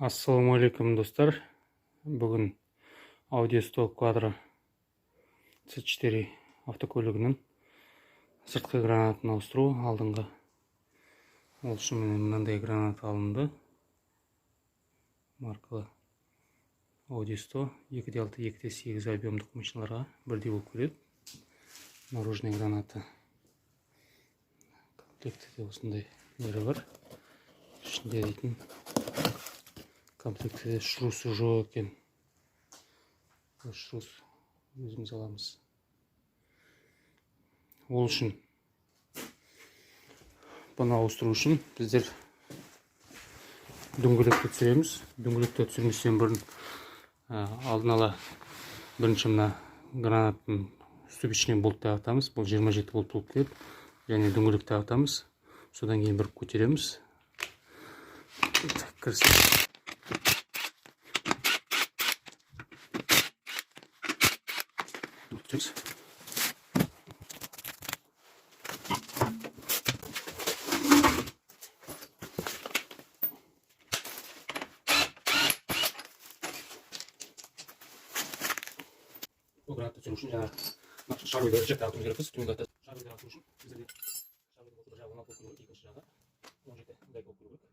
Ассалаумағалейкум, достар! Бүгін Audi 100 Quattro C4 автокөлігінің сыртқы гранатын ауыстыру алдыңғы. Ол үшін міне мынандай гранат алынды. Маркалы Audi 100 2.6, 2.8 объемдық машиналарға бірдей болып келеді. Наружный граната. Комплектіде осындай нері бар. Ішінде дейтін комплектіде шрусы жоқ екен. Шрус өзіміз аламыз. Ол үшін, бұны ауыстыру үшін біздер дөңгелекті түсіреміз. Дөңгелекті түсірместен бұрын алдын ала бірінші мына гранаттың ступичный болтты ағытамыз. Бұл 27 болт болып келеді. Және дөңгелекті ағытамыз. Содан кейін бір көтереміз. Кірсек. Түсіреміз. Бұл гранатты түсіру үшін жаңағы шаруйды рычагты ағытуымыз керекпіз. Төменгі аты шаруйды ағыту үшін біздерде шаруйдың бір жағы 16 болып келу керек, екінші жағы 17 гайка болып келу керек.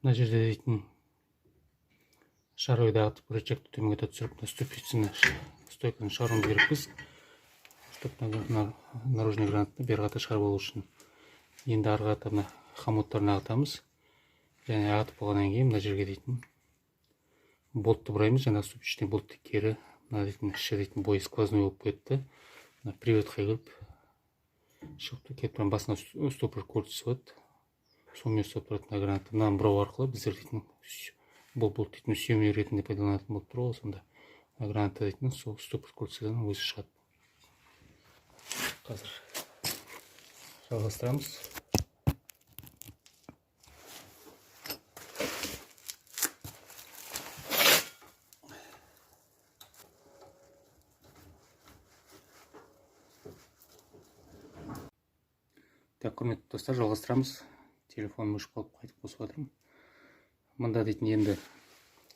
Мына жерде дейтін шаруйды ағытып, рычагты төменге түсіріп, мына ступицаны, стойканы шығаруымыз керекпіз, чтобы мына наружный гранатты бері қарата шығарып алу үшін. Енді ары қарата мына хомуттарын ағытамыз. Және ағытып болғаннан кейін мына жерге дейтін болтты бұраймыз. Жаңағы ступичный болтты кері мына дейтін іші дейтін бойы сквозной болып кетті. Мына приводқа келіп шығып кетіп тұрған басына стопор кольцосы болады. Сонымен ұстап тұратын мына гранатты мынаны бұрау арқылы біздер дейтін бұл болт дейтін сүйеме ретінде пайдаланатын болып тұр ғой. Сонда мына граната дейтін сол стопор кольцодан өзі шығады. Қазір жалғастырамыз. Так, құрметті достар, жалғастырамыз. Телефоным өшіп қалып, қайтып қосып жатырмын. Мында дейтін енді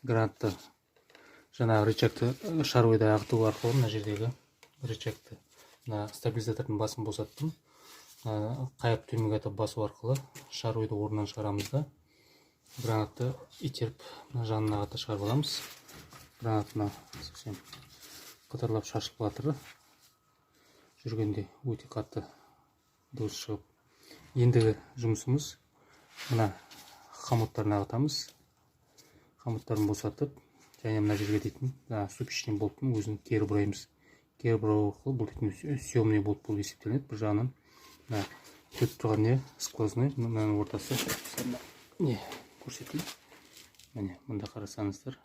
гранатты жаңағы рычагты шаруйда ағыту арқылы мына жердегі рычагты мына стабилизатордың басын босаттым. Қайырып төменге атап басу арқылы шаруйды орнынан шығарамыз да, гранатты итеріп мына жанына қата шығарып аламыз. Гранат мына совсем қытырлап шашылып жатыр. Жүргенде өте қатты дыбыс шығып. Ендігі жұмысымыз мына хомуттарын ағытамыз. Хомуттарын босатып, және мына жерге дейтін ступичный болттың өзін кері бұраймыз. Кері бұрау арқылы бұл дейтін съемный болт болып есептелінеді. Бір жағынан мына төрт тұрған не сквозной, мынаның ортасы не көрсетейін. Міне, мында қарасаңыздар,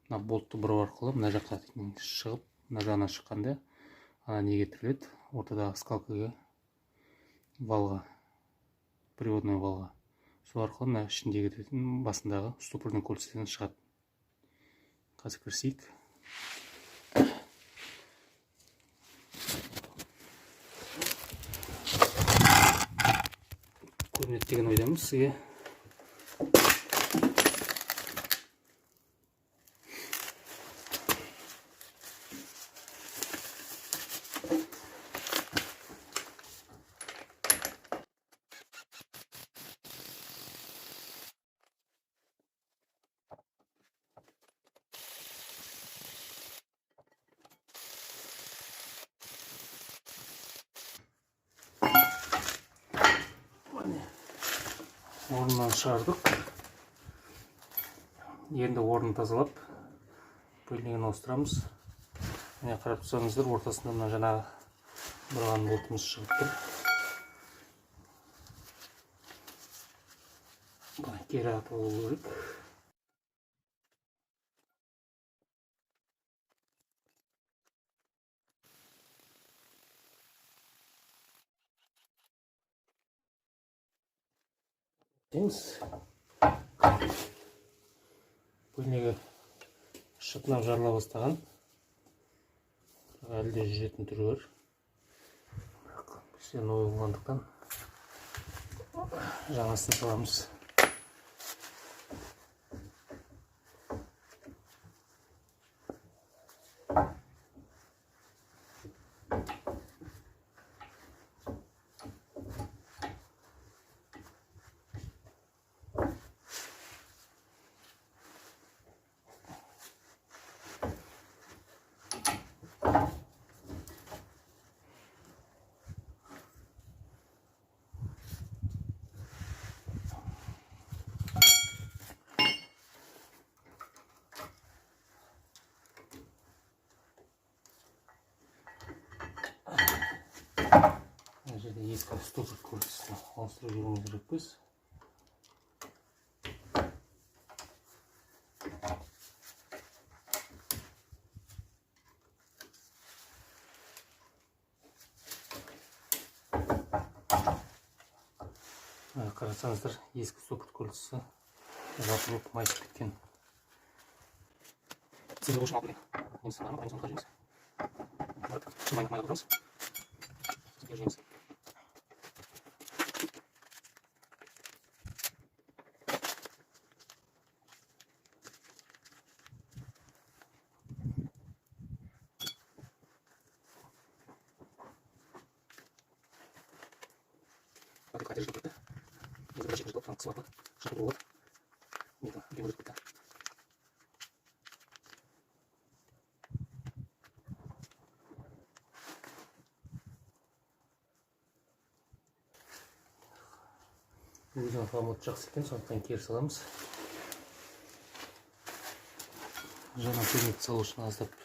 мына болтты бұрау арқылы мына жаққа дейтін шығып, мына жағынан шыққанда ана неге тіреледі, ортадағы скалкаға, валға, приводной валға. Сол арқылы мына ішіндегі дейтін басындағы ступордың кольцесінен шығады. Қазір кірісейік. Көрінеді деген ойдамыз сізге. Орнынан шығардық. Енді орнын тазалап, пыльнигін ауыстырамыз. Міне, қарап тұрсаңыздар, ортасында мына жаңағы бұраған болтымыз шығып тұр. Былай кері атып алу керек. Дейміз. Бөлмеге шытынап жарыла бастаған. Әлі де жүретін түрі бар. Бірақ бізде новый болғандықтан жаңасын саламыз. Мына жерде ескі стопор кольцосын ауыстырып жіберуіміз керекпіз. Қарасаңыздар, ескі стопор кольцосы жабылып майысып кеткен. Өзінің хомут жақсы екен, сондықтан кері саламыз. Жаңа көмекті салу үшін аздап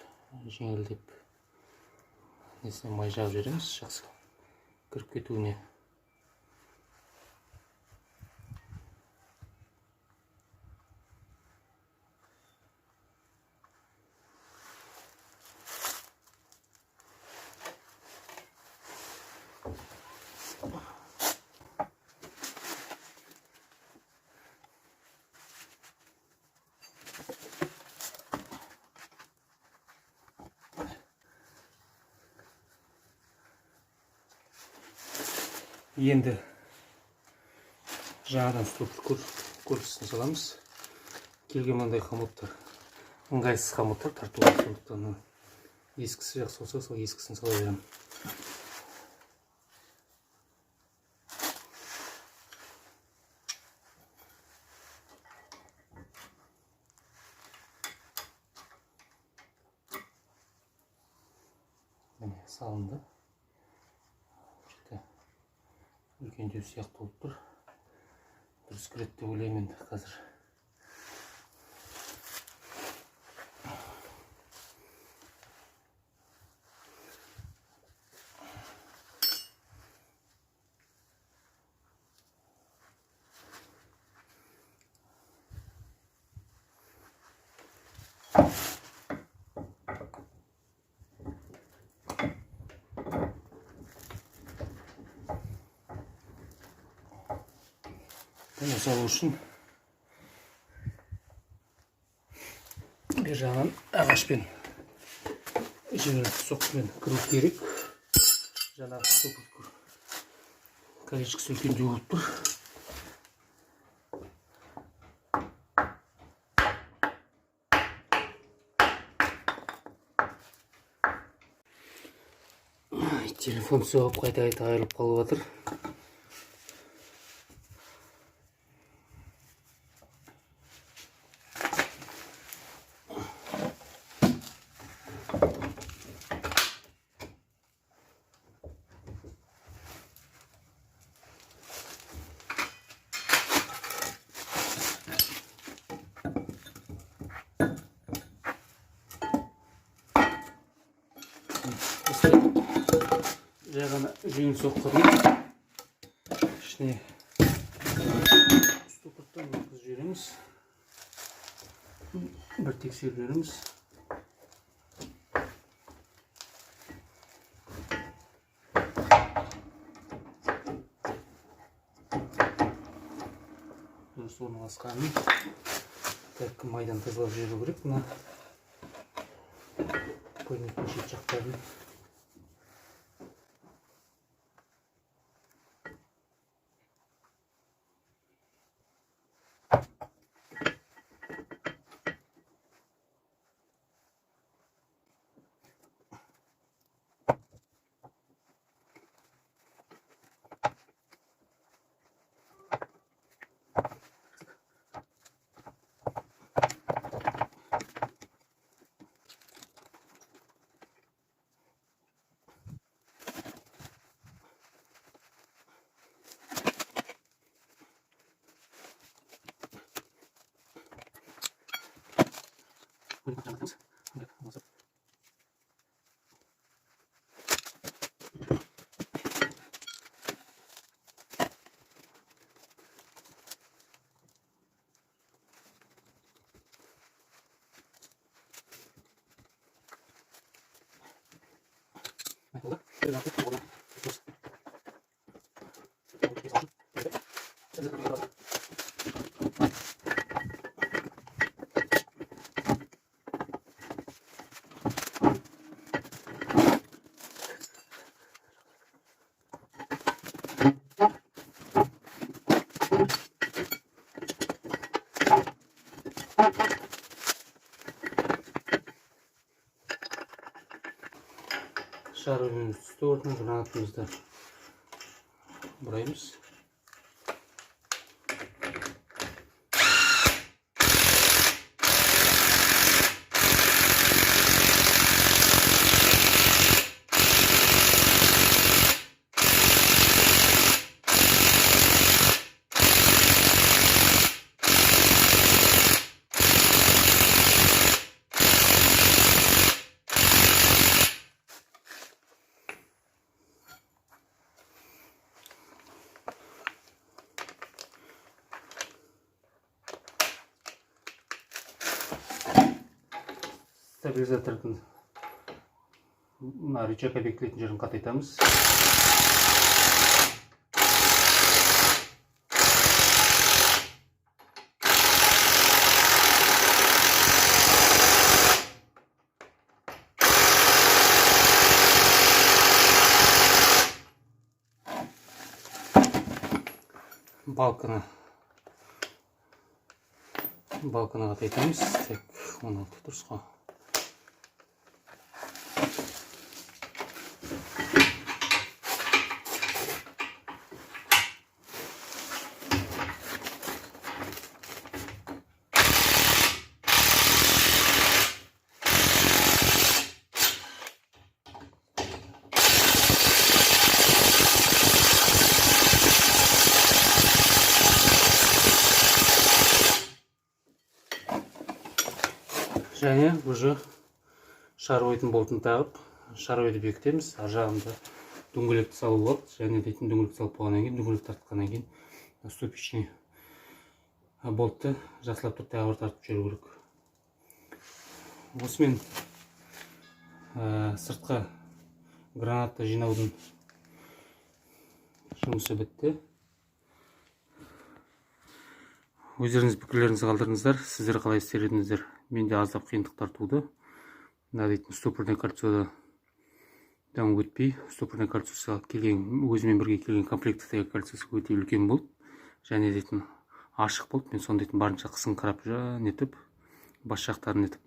жеңілдеп несіне май жағып жібереміз, жақсы кіріп кетуіне. Енді жаңадан стопор корпусын саламыз. Келген мынандай хомуттар, ыңғайсыз хомуттар тартуға, сондықтан ескісі жақсы болса, сол ескісін сала беремін. Міне салынды. Үлкендеу сияқты болып тұр. Дұрыс кіреді деп ойлаймын енді қазір. Бұны салу үшін бер жағынан ағашпен жеңіл соққымен кіру керек. Жаңағы стопор колечкасы үлкендеу болып тұр. Телефон соғып қайта-қайта айырылып қалып жатыр. Жай ғана жеңіл соққымен ішіне стопор Болттан өткізіп жібереміз. Бір тексеріп жібереміз. Дұрыс орналасқанын. Так, майдан тазалап жіберу керек мына көрнектің шет жақтарын. Шарымыз түсті орнына гранатымызды бұраймыз. Стабилизатордың мына рычагқа бекітілетін жерін қатайтамыз. Балканы қатайтамыз. Тек 16 дұрыс қой. Және уже шаруайдың болтын тағып, шаруайды бекітеміз. Ар жағында дөңгелекті салу болады. Және дейтін дөңгелек салып болғаннан кейін, дөңгелек тартқаннан кейін ступичный болтты жақсылап тұрып тағы бір тартып жіберу керек. Осымен сыртқы гранатты жинаудың жұмысы бітті. Өздеріңіз пікірлеріңізді қалдырыңыздар. Сіздер қалай істер едіңіздер? Менде аздап қиындықтар туды. Мына дейтін стопорный кольцодан өтпей, стопорный кольцосы келген, өзімен бірге келген комплектідегі кольцосы өте үлкен болды. Және дейтін ашық болды. Мен соны дейтін барынша қысыңқырап нетіп, бас жақтарын нетіп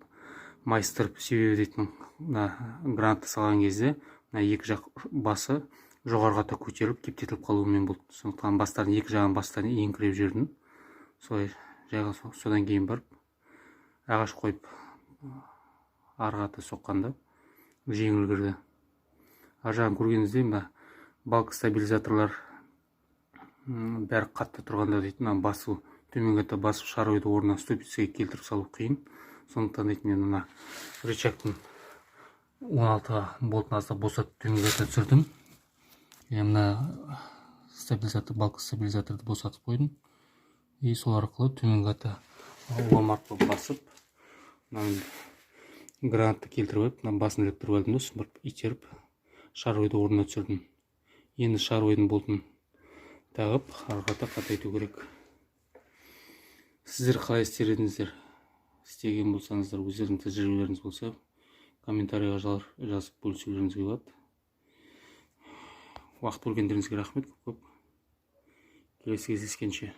майыстырып, себебі дейтін мына гранатты салған кезде мына екі жақ басы жоғарыға та көтеріліп, кептетіліп қалуымен болды. Сондықтан бастарын, екі жағын бастарын еңкіреп жібердім. Солай жайға содан кейін барып ағаш қойып арғы ата соққанда жеңіл кірді. Ар жағын көргеніңіздей мына балка стабилизаторлар бәрі қатты тұрғанда дейтін мына басу төменге қарата басып шаруайды орнына ступицаға келтіріп салу қиын. Сондықтан дейтін мен мына рычагтың 16 болтын аздап босатып төменге қарата түсірдім. Мына стабилизатор, балка стабилизаторды босатып қойдым. И сол арқылы, төменгі ата лом арқылы басып, мынаны, гранатты келтіріп алып, мына басын іліктіріп алдым да, сосын барып итеріп, шаровойды орнына түсірдім. Енді шаровойдың болтын тағып, ары қарата қатайту керек. Сіздер қалай істер едіңіздер? Істеген болсаңыздар, өздеріңіздің тәжірибелеріңіз болса, комментарийға жазып бөлісулеріңізге болады. Уақыт бөлгендеріңізге рахмет көп көп. Келесі кездескенше.